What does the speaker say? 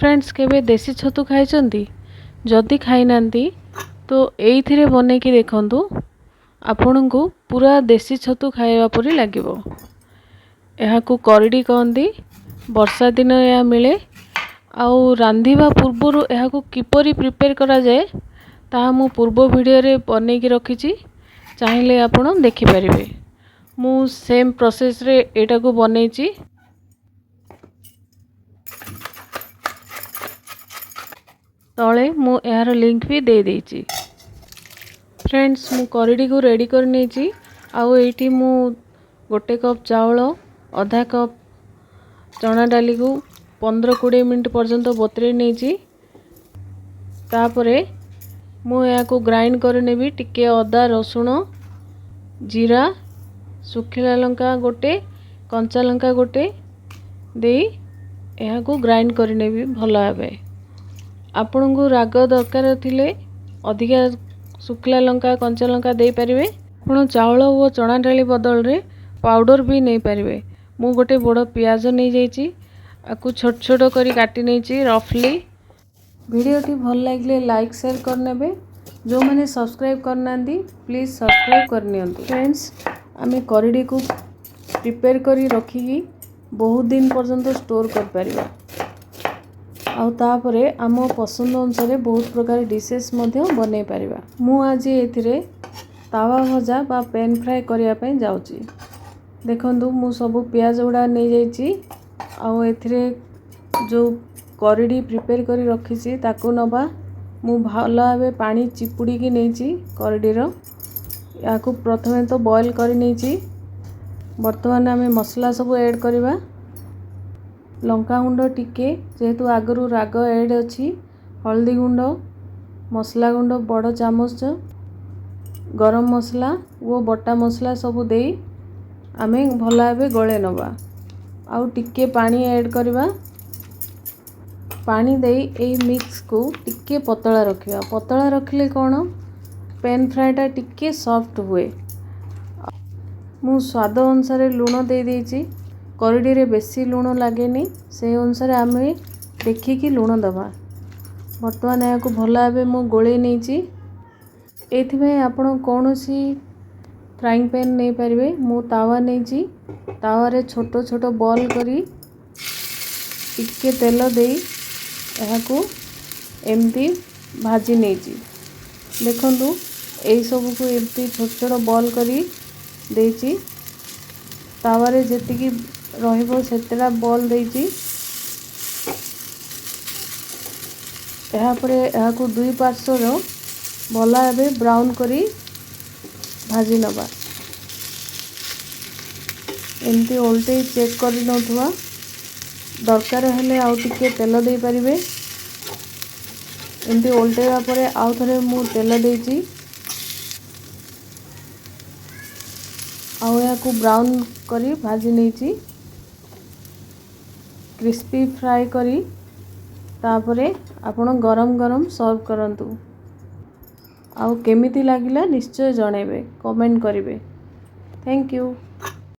Friends, କେବେ ଦେଶୀ ଛତୁ ଖାଇଛନ୍ତି? ଯଦି ଖାଇନାହାନ୍ତି ତ ଏଇଥିରେ ବନେଇକି ଦେଖନ୍ତୁ, ଆପଣଙ୍କୁ ପୁରା ଦେଶୀ ଛତୁ ଖାଇବା ପରି ଲାଗିବ। ଏହାକୁ କରିଡ଼ି କହନ୍ତି। ବର୍ଷା ଦିନ ଏହା ମିଳେ। ଆଉ ରାନ୍ଧିବା ପୂର୍ବରୁ ଏହାକୁ କିପରି ପ୍ରିପେୟାର କରାଯାଏ, ତାହା ମୁଁ ପୂର୍ବ ଭିଡ଼ିଓରେ ବନେଇକି ରଖିଛି, ଚାହିଁଲେ ଆପଣ ଦେଖିପାରିବେ। ମୁଁ ସେମ୍ ପ୍ରୋସେସ୍ରେ ଏଇଟାକୁ ବନେଇଛି। ତଳେ ମୁଁ ଏହାର ଲିଙ୍କ୍ ବି ଦେଇଦେଇଛି। ଫ୍ରେଣ୍ଡସ୍, ମୁଁ କରିଡ଼ିକୁ ରେଡ଼ି କରିନେଇଛି। ଆଉ ଏଇଠି ମୁଁ 1 କପ୍ ଚାଉଳ, ଅଧା କପ୍ ଚଣା ଡାଲିକୁ 15-20 ମିନିଟ୍ ପର୍ଯ୍ୟନ୍ତ ବତୁରେଇ ନେଇଛି। ତାପରେ ମୁଁ ଏହାକୁ ଗ୍ରାଇଣ୍ଡ କରିନେବି। ଟିକେ ଅଦା, ରସୁଣ, ଜିରା, ଶୁଖିଲା ଲଙ୍କା ଗୋଟେ, କଞ୍ଚା ଲଙ୍କା ଗୋଟେ ଦେଇ ଏହାକୁ ଗ୍ରାଇଣ୍ଡ କରିନେବି ଭଲ ଭାବେ। ଆପଣଙ୍କୁ ରାଗ ଦରକାର ଥିଲେ ଅଧିକା ଶୁଖିଲା ଲଙ୍କା, କଞ୍ଚା ଲଙ୍କା ଦେଇପାରିବେ। ଆପଣ ଚାଉଳ ଓ ଚଣା ଡାଲି ବଦଳରେ ପାଉଡ଼ର ବି ନେଇପାରିବେ। ମୁଁ ଗୋଟେ ବଡ଼ ପିଆଜ ନେଇଯାଇଛି, ଆକୁ ଛୋଟ ଛୋଟ କରି କାଟି ନେଇଛି ରଫଲି। ଭିଡ଼ିଓଟି ଭଲ ଲାଗିଲେ ଲାଇକ୍, ସେୟାର କରିନେବେ। ଯେଉଁମାନେ ସବସ୍କ୍ରାଇବ୍ କରିନାହାନ୍ତି, ପ୍ଲିଜ୍ ସବସ୍କ୍ରାଇବ୍ କରିନିଅନ୍ତୁ। ଫ୍ରେଣ୍ଡସ୍, ଆମେ କରିଡ଼ିକୁ ପ୍ରିପେୟାର କରି ରଖିକି ବହୁତ ଦିନ ପର୍ଯ୍ୟନ୍ତ ଷ୍ଟୋର୍ କରିପାରିବା। ଆଉ ତାପରେ ଆମ ପସନ୍ଦ ଅନୁସାରେ ବହୁତ ପ୍ରକାର ଡିସେସ୍ ମଧ୍ୟ ବନେଇ ପାରିବା। ମୁଁ ଆଜି ଏଥିରେ ତାୱା ଭଜା ବା ପ୍ୟାନ୍ ଫ୍ରାଏ କରିବା ପାଇଁ ଯାଉଛି। ଦେଖନ୍ତୁ, ମୁଁ ସବୁ ପିଆଜ ଗୁଡ଼ା ନେଇଯାଇଛି। ଆଉ ଏଥିରେ ଯେଉଁ କରିଡ଼ି ପ୍ରିପେୟାର କରି ରଖିଛି, ତାକୁ ନେବା। ମୁଁ ଭଲ ଭାବେ ପାଣି ଚିପୁଡ଼ିକି ନେଇଛି କରିଡ଼ିର। ଏହାକୁ ପ୍ରଥମେ ତ ବଏଲ୍ କରି ନେଇଛି। ବର୍ତ୍ତମାନ ଆମେ ମସଲା ସବୁ ଏଡ଼୍ କରିବା। ଲଙ୍କାଗୁଣ୍ଡ ଟିକେ, ଯେହେତୁ ଆଗରୁ ରାଗ ଏଡ଼୍ ଅଛି, ହଳଦୀ ଗୁଣ୍ଡ, ମସଲା ଗୁଣ୍ଡ ବଡ଼ ଚାମଚ, ଗରମ ମସଲା ଓ ବଟା ମସଲା ସବୁ ଦେଇ ଆମେ ଭଲ ଭାବେ ଗୋଳେଇ ନେବା। ଆଉ ଟିକେ ପାଣି ଏଡ଼୍ କରିବା। ପାଣି ଦେଇ ଏଇ ମିକ୍ସକୁ ଟିକେ ପତଳା ରଖିବା। ପତଳା ରଖିଲେ କ'ଣ, ପ୍ୟାନ୍ ଫ୍ରାଏଟା ଟିକେ ସଫ୍ଟ ହୁଏ। ମୁଁ ସ୍ୱାଦ ଅନୁସାରେ ଲୁଣ ଦେଇଦେଇଛି। କରିଡ଼ିରେ ବେଶୀ ଲୁଣ ଲାଗେନି, ସେଇ ଅନୁସାରେ ଆମେ ଦେଖିକି ଲୁଣ ଦେବା। ବର୍ତ୍ତମାନ ଏହାକୁ ଭଲ ଭାବେ ମୁଁ ଗୋଳେଇ ନେଇଛି। ଏଇଥିପାଇଁ ଆପଣ କୌଣସି ଫ୍ରାଇଂ ପ୍ୟାନ୍ ନେଇପାରିବେ। ମୁଁ ତାୱା ନେଇଛି। ତାୱାରେ ଛୋଟ ଛୋଟ ବଲ୍ କରି ଟିକେ ତେଲ ଦେଇ ଏହାକୁ ଏମିତି ଭାଜି ନେଇଛି। ଦେଖନ୍ତୁ, ଏଇସବୁକୁ ଏମିତି ଛୋଟ ଛୋଟ ବଲ୍ କରି ଦେଇଛି। ତାୱାରେ ଯେତିକି ରହିବ, ସେତେଟା ବଲ୍ ଦେଇଛି। ଏହାପରେ ଏହାକୁ ଦୁଇ ପାର୍ଶ୍ୱର ଭଲ ଭାବେ ବ୍ରାଉନ୍ କରି ଭାଜି ନେବା। ଏମିତି ଓଲଟେଇ ଚେକ୍ କରି ନେଉଥିବା। ଦରକାର ହେଲେ ଆଉ ଟିକେ ତେଲ ଦେଇପାରିବେ। ଏମିତି ଓଲଟେଇବା ପରେ ଆଉ ଥରେ ମୁଁ ତେଲ ଦେଇଛି। ଆଉ ଏହାକୁ ବ୍ରାଉନ୍ କରି ଭାଜି ନେଇଛି, କ୍ରିସ୍ପି ଫ୍ରାଏ କରି। ତାପରେ ଆପଣ ଗରମ ଗରମ ସର୍ଭ କରନ୍ତୁ। ଆଉ କେମିତି ଲାଗିଲା ନିଶ୍ଚୟ ଜଣାଇବେ, କମେଣ୍ଟ କରିବେ। Thank you.